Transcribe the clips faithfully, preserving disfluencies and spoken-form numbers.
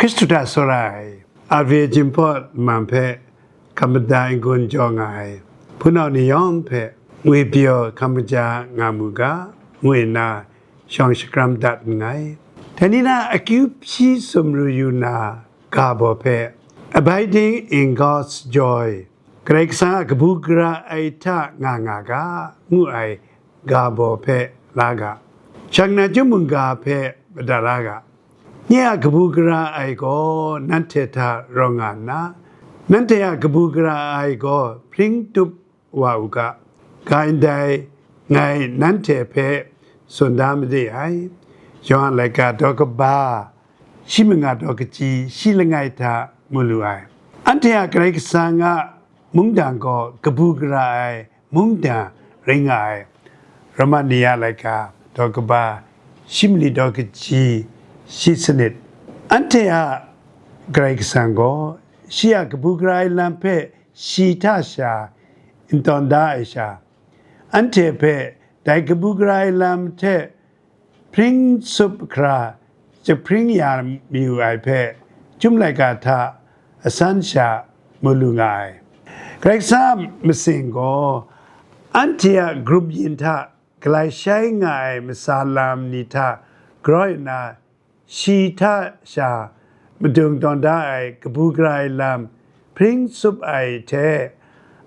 Hkristu hta tsawra ai, R V A Jinghpaw lamang hpe hkam mada n-gun jaw nga ai hpunau ni yawng hpe ngwi pyaw hkam kaja nga mu ga, ngu nna shawng shakram dat nngai. Dai ni na akyu hpyi sumru yu na ga baw hpe, Abiding in God's Joy, Karai Kasang a kabu gara ai hta nga nga ga, ngu ai ga baw hpe la ga, shang na chyum mungga hpe mada la ga, nye a kabu gara ai gaw nanhte hta rawng nga nna, nanhte a kabu gara ai gaw hpring tup wa u ga, ga ndai ngai nanhte hpe tsun da made ai. Yawhan laika daw kaba, shi manga daw kaji, shi langai hta mu lu ai. Anhte a Karai Kasang a mungdan gaw kabu gara ai mungdan rai nga ai. Roma ni a laika daw kaba, shi mali daw kaji, shi sanit. Anhte a Karai Kasang gaw shi a kabu gara ai lam hpe shi hta sha n tawn da ai sha, anhte hpe dai kabu gara ai lam hte hpring tsup hkra jahpring ya mayu ai hpe, Chyum laika hta asan sha mu lu nga ai. Karai Kasang a masing gaw anhte a grup yin hta galai shai nga ai masa lam ni hta grai nna, shi hta sha madung tawn da ai kabu gara ai lam hpring tsup ai hte,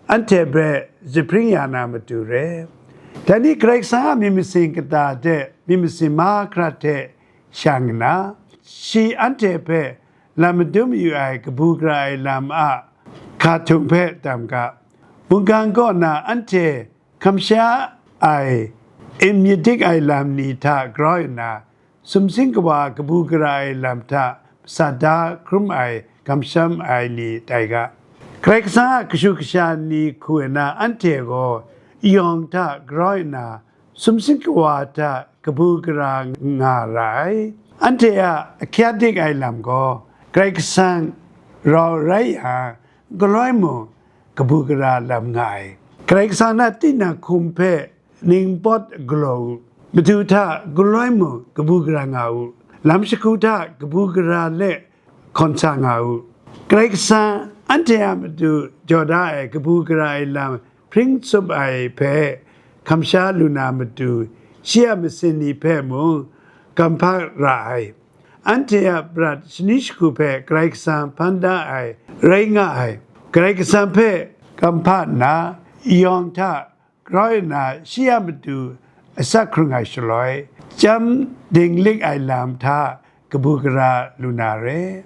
anhte hpe jahpring ya na matu re. Dai ni Karai Kasang a myit masin kata de myit masin mahkra hte shang nna, shi anhte hpe lam madum yu ai kabu gara ai lam a hka htung hpe tam ga. Mungkan kaw na anhte kamsha ai n myit dik ai lam ni hta grau nna, sumsing kawa kabu gara ai lam hta masat da hkrum ai kamsham ai ni tai ga. Karai Kasang a kashu kasha ni hku nna anhte gaw yawng hta grau nna, sumsing kawa hta kabu gara nga ra ai. Anhte a ahkyak dik ai lam gaw Karai Kasang rau rai yang, galoi mung kabu gara lam nga ai. Karai Kasang na tinang hkum hpe ningpawt galaw u. Madu hta galoi mung kabu gara nga u. Lam shagu hta kabu gara le hkawn sa nga u. Karai Kasang anhte a matu jaw da ai kabu gara ai lam hpring tsup ai hpe kamsha lu na matu, shi a masin ni hpe mung kamhpa ra ai. Anhte a prat shani shagu hpe Karai Kasang hpan da ai rai nga ai. Karai Kasang hpe kamhpa nna, yawng hta grau nna shi a matu asak hkrung ai shaloi, chyam dinglik ai lam hta kabu gara lu na re.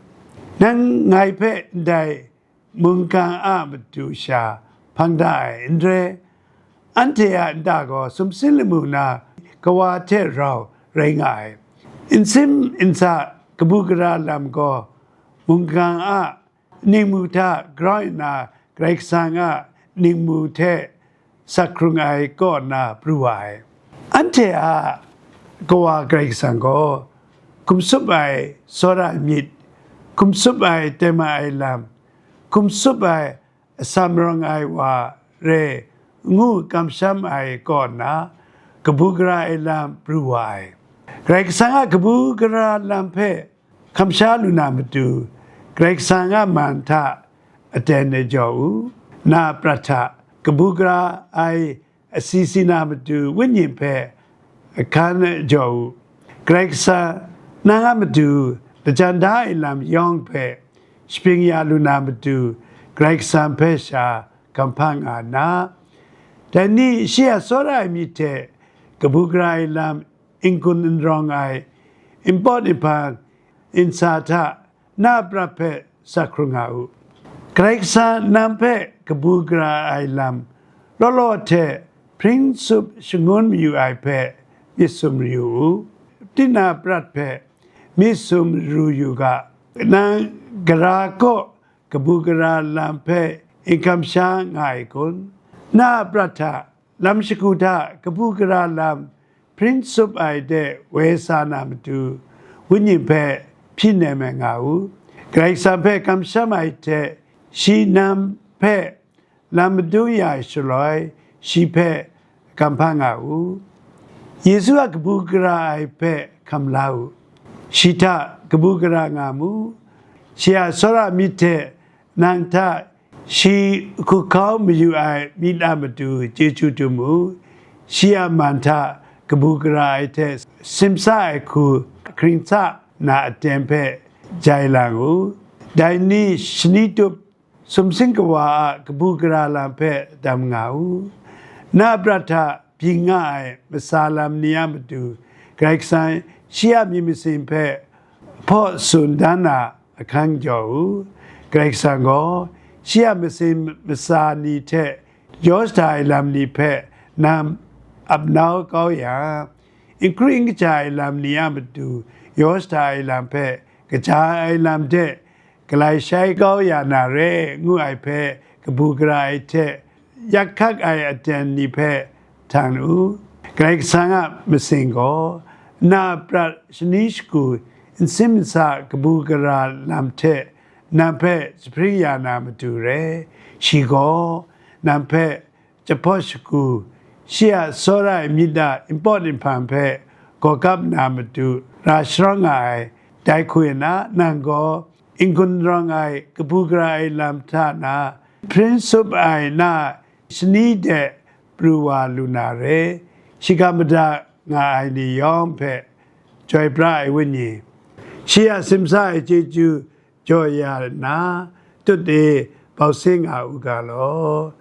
Nang ngai hpe ndai mungkan a matu sha hpang da ai n re. Anhte a nta gaw sumsing lamu na kawa hte rau rai nga ai. Nsin nsa kabu gara lam gaw mungkan a ningmu hta grau nna Karai Kasang a ningmu hte sak hkrung ai kaw nna pru wa ai. Anhte a Kawa Karai Kasang gaw hkum tsup ai tsawra ai myit, hkum tsup ai tengman ai lam, hkum tsup ai atsam rawng ai wa re ngu kamsham ai kaw nna, kabu gara ai lam pru wa ai. Karai Kasang a kabu gara lam hpe kamsha lu na matu, Karai Kasang a man hta aten e jaw u, na prat hta kabu gara ai asi si na matu, Wenyi hpe ahkan jaw u. Karai Kasang, nang a matu lajang da ai lam yawng hpe shapring ya lu na matu, Karai Kasang hpe sha kamhpa nga nna, dai ni shi a tsawra ai myit hte kabu gara ai lam n-gun n rawng ai, npawt nhpang nsa hta na prat hpe sak hkrung nga u. Karai Kasang nang hpe kabu gara ai lam law law hte hpring tsup shangun mayu ai hpe myit sum yu u. Tinang prat hpe myit sum ru yu ga, nang gara kaw kabu gara lam hpe n kamsha nga ai kun? Na a prat hta lam shagu hta kabu gara lam hpring tsup ai de woi sa na matu, Wenyi hpe hpyi nem ai nga u. Karai Kasang hpe kamsham ai hte shi nang hpe lam madung ya ai shaloi, shi hpe kamhpa nga u. Yesu a kabu gara ai hpe hkam la u. Shi hta kabu gara nga mu. Shi a tsawra myit hte nang hta shi hkuhkau mayu ai myit a matu chyeju dum u. Shi a man hta kabu gara ai hte simsa ai hku hkring hta na aten hpe jai lang u. Dai ni shani tup sumsing kawa a kabu gara lam hpe dam nga u. Na prat hta byin nga ai masa lam ni a matu, Karai Kasang shi a myit masin hpe hpaw tsun dan na ahkang jaw u. Karai Kasang gaw shi a masin masa ni hte yaw shada ai lam ni hpe nang ap nau kau yang, n kru n kaja ai lam ni a matu yaw shada ai lam hpe kaja ai lam de galai shai kau ya na re, ngu ai hpe kabu gara ai hte yak hkak ai aten ni hpe htan u. Karai Kasang a masing gaw na prat shani shagu nsin nsa kabu gara lam hte nang hpe jahpring ya na matu re. Shi gaw nang hpe jahpawt shagu, shi a tsawra ai myit a npawt nhpang hpe gaw kap na matu ra sharawng nga ai. Dai hku na nang gaw n-gun rawng ai kabu gara ai lam hta na hpring sup ai na shani de pru wa lu na re. Shiga mada nga ai ni yawng hpe joi pra ai wenyi, shi a simsa ai chyeju jaw ya na tut e bau se nga u ga law.